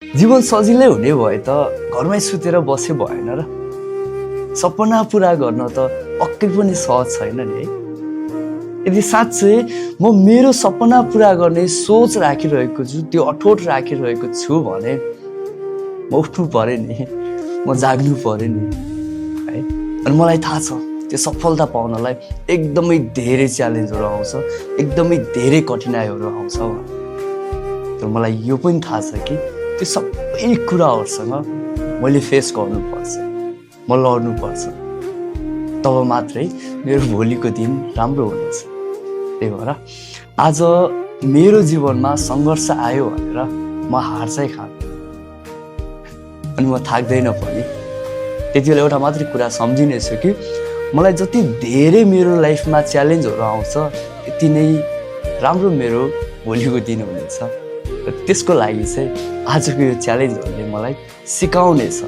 जीवन सजिलै हुने भए त घरमै सुतेर बसे भएन र। सपना पुरा गर्न त पक्कै पनि सहज छैन नि है। यदि साँच्चै म मेरो सपना पुरा गर्ने सोच राखिरहेको छु, त्यो अठोट राखिरहेको छु भने म उठ्नु पर्यो नि, म जाग्नु पर्यो नि है। अनि मलाई थाहा छ त्यो सफलता पाउनलाई एकदमै धेरै च्यालेन्जहरू आउँछ, एकदमै धेरै कठिनाइहरू आउँछ। तर मलाई यो पनि थाहा छ कि त्यो सबै कुराहरूसँग मैले फेस गर्नुपर्छ, म लड्नुपर्छ, तब मात्रै मेरो भोलिको दिन राम्रो हुनेछ। त्यही भएर आज मेरो जीवनमा सङ्घर्ष आयो भनेर म हार चाहिँ खाँदैन अनि म थाक्दैन पनि। त्यति बेला एउटा मात्रै कुरा सम्झिनेछु कि मलाई जति धेरै मेरो लाइफमा च्यालेन्जहरू आउँछ त्यति नै राम्रो मेरो भोलिको दिन हुनेछ। र त्यसको लागि चाहिँ आजको यो च्यालेन्जहरूले मलाई सिकाउनेछ